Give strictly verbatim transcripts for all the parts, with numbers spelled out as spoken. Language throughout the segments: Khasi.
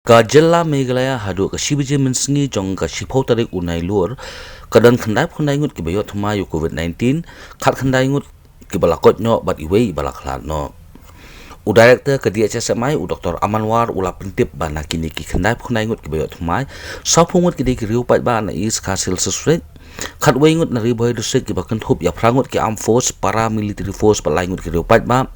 Ka jylla Meghalaya haduh ka shi baje mynsngi jong ka shiphew tarik u Nailur ka don khyndai phew khyndai ngut kiba ïoh thymmai ïa u COVID nineteen, khatkhyndai ngut kiba la koit noh bad iwei iba la khlad noh. U Director ka D H S M I u Doctor Aman War u la pyntip ba na kine ki khyndai phew khyndai ngut kiba ïoh thymmai, sawphew ngut ki dei ki riew paidbah na East Khasi Hills District, khatwei ngut na Ri Bhoi District kiba kynthup ïa phra ngut ki Armed Force, Paramilitary Force bad lai ngut ki riew paidbah,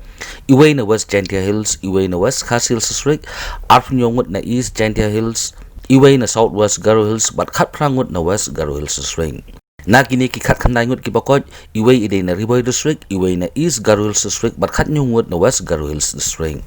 iwei na West Jaintia Hills, iwei na West Khasi Hills District, arphew hynñiew ngut na East Jaintia Hills, iwei na South West Garo Hills bad khatphra ngut na West Garo Hills District. Na kine ki khatkhyndai ngut kiba koit, iwei i dei na Ri Bhoi District, iwei na East Garo Hills District bad khathynñiew ngut na West Garo Hills District.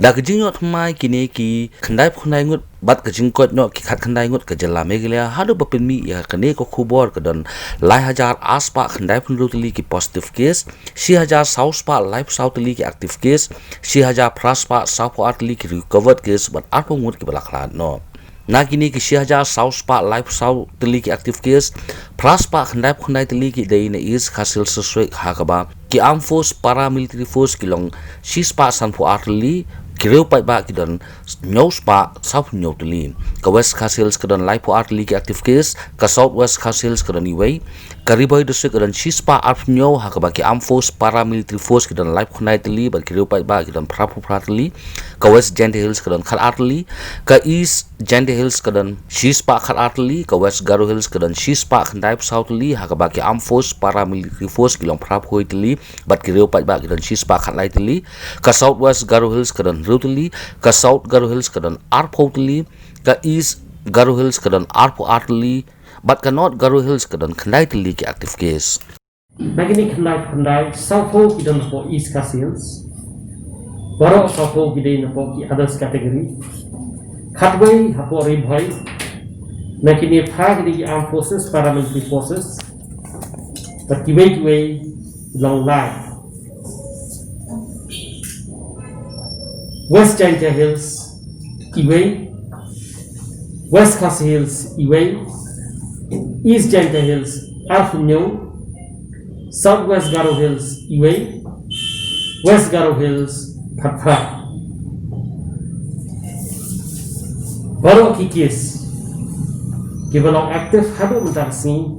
Da ka jingïoh thymmai kine ki khyndai phew khyndai ngut bad ka jingkoit noh ki khatkhyndai ngut, ka jylla Meghalaya haduh ba pynmih ïa kane ka khubor ka don lai hajar ar spah khyndai phew hynriew tylli ki positive case, shi hajar saw spah laiphew saw tylli ki active case, shi hajar phra spah sawphew ar tylli ki recovered case bad arphew ngut kiba la khlad noh. Na kine ki shi hajar saw spah laiphew saw tylli ki active case, phra spah khyndai phew khyndai tylli ki dei na East Khasi Hills District, ha kaba ki Armed Force, Paramilitary Force ki long shi spah sanphew ar tylli, ki riew paidbah ki don hynñiew spah sawphew hynñiew tylli. Ka West Khasi Hills ka don laiphew ar tylli ki active case, ka South West Khasi Hills ka don iwei, ka Ri Bhoi District ka don shi spah arphew hynñiew, ha kaba ki Armed Force, Paramilitary Force ki don laiphew khyndai tylli bad ki riew paidbah ki don phraphew phra tylli. Ka West Jaintia Hills ka don khat ar tylli, ka East Jaintia Hills ka don shi spah khat ar tylli, ka West Garo Hills ka don shi spah khyndai phew saw tylli, ha kaba ki Armed Force, Paramilitary Force ki long phraphew tylli bad ki riew paidbah ki don shi spah khat lai tylli. Ka South West Garo Hills ka don hynriew tylli, ka South Garo Hills ka don arphew tylli, ka East Garo Hills ka don arphew ar tylli, bad ka North Garo Hills ka don khyndai tylli ki active case. Na kine khyndai phew khyndai, sawphew ki don hapoh East Khasi Hills. Baroh sawphew ki dei napoh ki others category. Khatwei hapoh Ri Bhoi. Na kine phra ki dei ki Armed Forces, Paramilitary Forces. Bad kiwei kiwei long lai. West Jaintia Hills iwei, West Khasi Hills iwei, East Jaintia Hills arphew hynñiew, South West Garo Hills iwei, West Garo Hills khatphra. Baroh ki case kiba long active haduh mynta ka sngi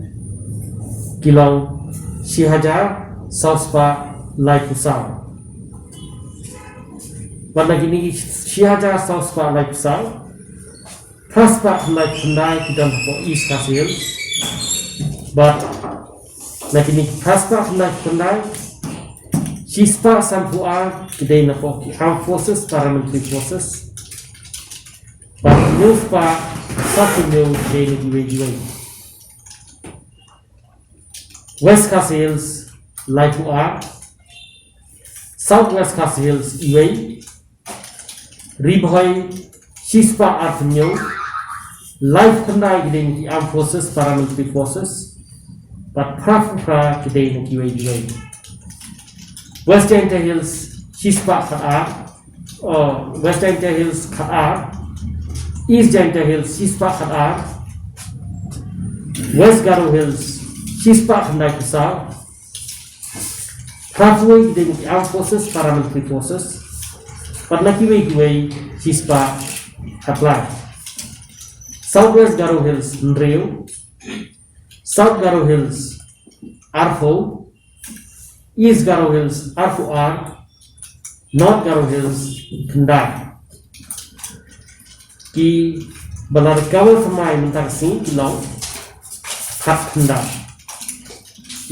ki long shi hajar saw spah laiphew saw. Bad na kine shi hajar saw spah laiphew saw, phra spah khyndai phew khyndai ki don hapoh East Khasi Hills. Bad na kine phra spah khyndai phew khyndai, shi spah sanphew ar ki dei napoh ki Armed Forces, Paramilitary Forces. Bad hynñiew spah sawphew hynñiew ki dei na kiwei kiwei. West Khasi Hills laiphew ar, South West Khasi Hills iwei, Ri Bhoi shi spah arphew hynñiew, laiphew khyndai ki dei na ki Armed Forces, Paramilitary Forces, bad phraphew phra ki dei na kiwei kiwei. West Jaintia Hills shi spah khat ar, oh, West Jaintia Hills khat ar, East Jaintia Hills shi spah khat ar, West Garo Hills shi spah khyndai phew saw, phraphew wei ki dei na ki Armed Forces, Paramilitary Forces, bad na kiwei kiwei shi spah khat lai. South West Garo Hills hynriew, South Garo Hills arphew, East Garo Hills arphew ar, North Garo Hills khyndai. Kiba la recover thymmai mynta ka sngi ki long khatkhyndai.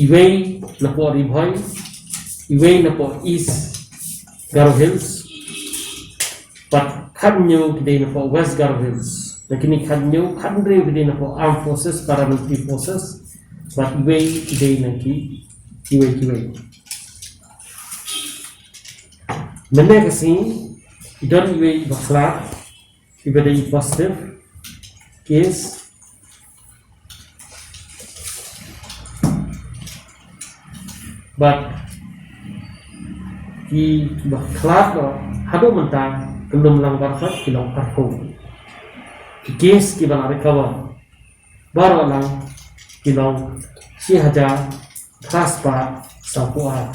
Iwei napoh Ri Bhoi, iwei napoh East Garo Hills, bad khathynñiew ki dei napoh West Garo Hills. Na kine khathynñiew, khathynriew ki dei napoh Armed Forces, Paramilitary Forces, bad iwei ki dei na ki, kiwei kiwei. Mynne ka sngi ki don iwei iba khlad, iba dei positive case. Bad kiba khlad noh haduh mynta, kyndon lang baroh ki long arphew. Ki case kiba la recover baroh lang ki long shi hajar phra spah sawphew ar.